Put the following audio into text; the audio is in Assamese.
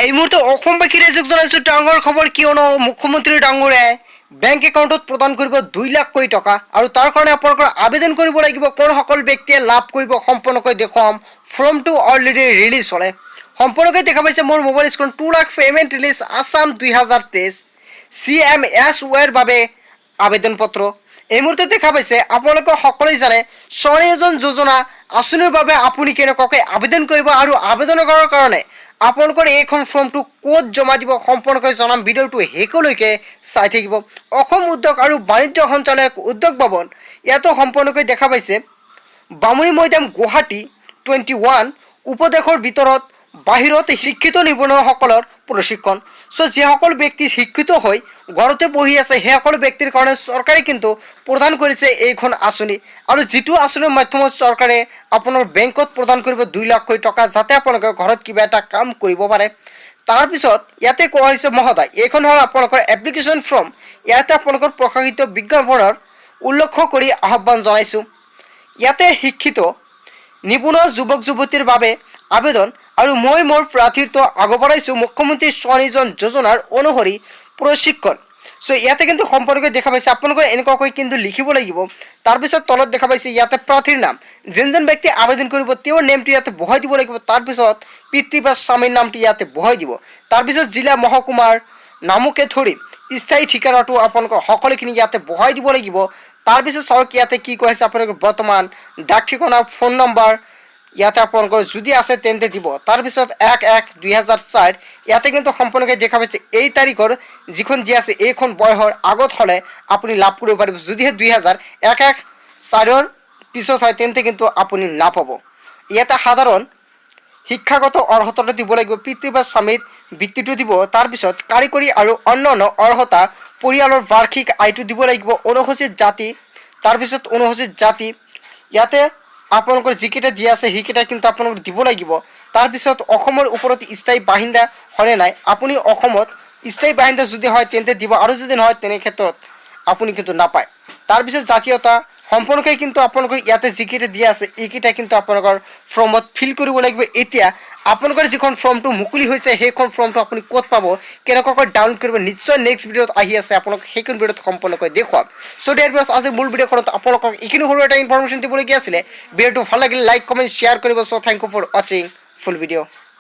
এই মুহূৰ্তে অসমবাসী ৰাইজক জনাইছোঁ ডাঙৰ খবৰ। কিয়নো মুখ্যমন্ত্ৰী ডাঙৰীয়াই বেংক একাউণ্টত প্ৰদান কৰিব 2 লাখকৈ টকা আৰু তাৰ কাৰণে আপোনালোকৰ আবেদন কৰিব লাগিব। কোনসকল ব্যক্তিয়ে লাভ কৰিব, সম্পূৰ্ণকৈ দেখুৱাম। ফৰ্মটো অলৰেডি ৰিলিজ হ'লে সম্পূৰ্ণকৈ দেখা পাইছে মোৰ mobile screen, 2 lakh payment release Assam 2023, CMSYৰ বাবে আবেদন পত্ৰ। এই মুহূৰ্তে দেখা পাইছে, আপোনালোকে সকলোৱে জানে, স্বনিয়োজন যোজনা আঁচনিৰ বাবে আপুনি কেনেকুৱাকৈ আবেদন কৰিব আৰু আবেদন কৰাৰ কাৰণে আপোনালোকৰ এইখন ফৰ্মটো ক'ত জমা দিব, সম্পূৰ্ণকৈ জনাম। ভিডিঅ'টো শেষলৈকে চাই থাকিব। অসম উদ্যোগ আৰু বাণিজ্য সঞ্চালক, উদ্যোগ ভৱন, ইয়াতো সম্পূৰ্ণকৈ দেখা পাইছে, বামুণী মৈদাম, গুৱাহাটী 21। উপদেশৰ ভিতৰত বাহিৰত শিক্ষিত নিবনুৱাসকলৰ প্ৰশিক্ষণ। চ' যিসকল ব্যক্তি শিক্ষিত হৈ ঘৰতে বহি আছে, সেইসকল ব্যক্তিৰ কাৰণে চৰকাৰে কিন্তু প্ৰদান কৰিছে এইখন আঁচনি। আৰু যিটো আঁচনিৰ মাধ্যমত চৰকাৰে আপোনাৰ বেংকত প্ৰদান কৰিব 2 লাখকৈ টকা, যাতে আপোনালোকে ঘৰত কিবা এটা কাম কৰিব পাৰে। তাৰপিছত ইয়াতে কোৱা হৈছে, মহোদয়, এইখন হ'ল আপোনালোকৰ এপ্লিকেশ্যন ফৰ্ম। ইয়াতে আপোনালোকৰ প্ৰকাশিত বিজ্ঞাপনৰ উল্লেখ কৰি আহ্বান জনাইছোঁ। ইয়াতে শিক্ষিত নিবনুৱা যুৱক যুৱতীৰ বাবে আবেদন আৰু মই মোৰ প্ৰাৰ্থিত্ব আগবঢ়াইছোঁ মুখ্যমন্ত্ৰী স্বনিয়োজন যোজনাৰ অনুসৰি প্ৰশিক্ষণ। চ' ইয়াতে কিন্তু সম্পূৰ্ণকৈ দেখা পাইছে, আপোনালোকৰ এনেকুৱাকৈ কিন্তু লিখিব লাগিব। তাৰপিছত তলত দেখা পাইছে, ইয়াতে প্ৰাৰ্থীৰ নাম, যোনজন ব্যক্তিয়ে আবেদন কৰিব তেওঁৰ নেমটো ইয়াতে বহাই দিব লাগিব। তাৰপিছত পিতৃ বা স্বামীৰ নামটো ইয়াতে বহাই দিব। তাৰপিছত জিলা, মহকুমাৰ নামকে ধৰি স্থায়ী ঠিকনাটো আপোনালোকৰ সকলোখিনি ইয়াতে বহাই দিব লাগিব। তাৰপিছত চাওক, ইয়াতে কি কৈ আছে, আপোনালোকৰ বৰ্তমান ডাক ঠিকনা, ফোন নম্বৰ ইয়াতে আপোনালোকৰ যদি আছে তেন্তে দিব। তাৰপিছত 1/1/2004, ইয়াতে কিন্তু সম্পূৰ্ণকৈ দেখা পাইছে, এই তাৰিখৰ যিখন দিয়া আছে, এইখন বয়সৰ আগত হ'লে আপুনি লাভ কৰিব পাৰিব। যদিহে 2001 1 4ৰ পিছত হয়, তেন্তে কিন্তু আপুনি নাপাব। ইয়াতে সাধাৰণ শিক্ষাগত অৰ্হতাটো দিব লাগিব, পিতৃ বা স্বামীৰ বৃত্তিটো দিব। তাৰপিছত কাৰিকৰী আৰু অন্যান্য অৰ্হতা, পৰিয়ালৰ বাৰ্ষিক আয়টো দিব লাগিব, অনুসূচীত জাতি, তাৰপিছত অনুসূচীত জাতি, ইয়াতে আপোনালোকৰ যিকেইটা দিয়া আছে সেইকেইটা কিন্তু আপোনালোক দিব লাগিব। তাৰপিছত অসমৰ ওপৰত স্থায়ী বাসিন্দা হয়নে নাই, আপুনি অসমত স্থায়ী বাসিন্দা যদি হয় তেন্তে দিব আৰু যদি নহয়, তেনে ক্ষেত্ৰত আপুনি কিন্তু নাপায়। তাৰপিছত জাতীয়তা সম্পূৰ্ণকৈ কিন্তু আপোনালোকৰ ইয়াতে যিকেইটা দিয়া আছে, এইকেইটা কিন্তু আপোনালোকৰ ফৰ্মত ফিল কৰিব লাগিব। এতিয়া আপোনালোকৰ যিখন ফৰ্মটো মুকলি হৈছে, সেইখন ফৰ্মটো আপুনি ক'ত পাব, কেনেকুৱাকৈ ডাউনলোড কৰিব, নিশ্চয় নেক্সট ভিডিঅ'ত আহি আছে, আপোনালোক সেইখন ভিডিঅ'ত সম্পূৰ্ণকৈ দেখুৱাম। চ' ডিয়াৰ ভিউৱাৰ্ছ, আজিৰ মূল ভিডিঅ'খনত আপোনালোকক এইখিনি সৰু এটা ইনফৰমেশ্যন দিবলগীয়া আছিলে। ভিডিঅ'টো ভাল লাগিলে লাইক, কমেণ্ট, শ্বেয়াৰ কৰিব। So thank you for watching full video.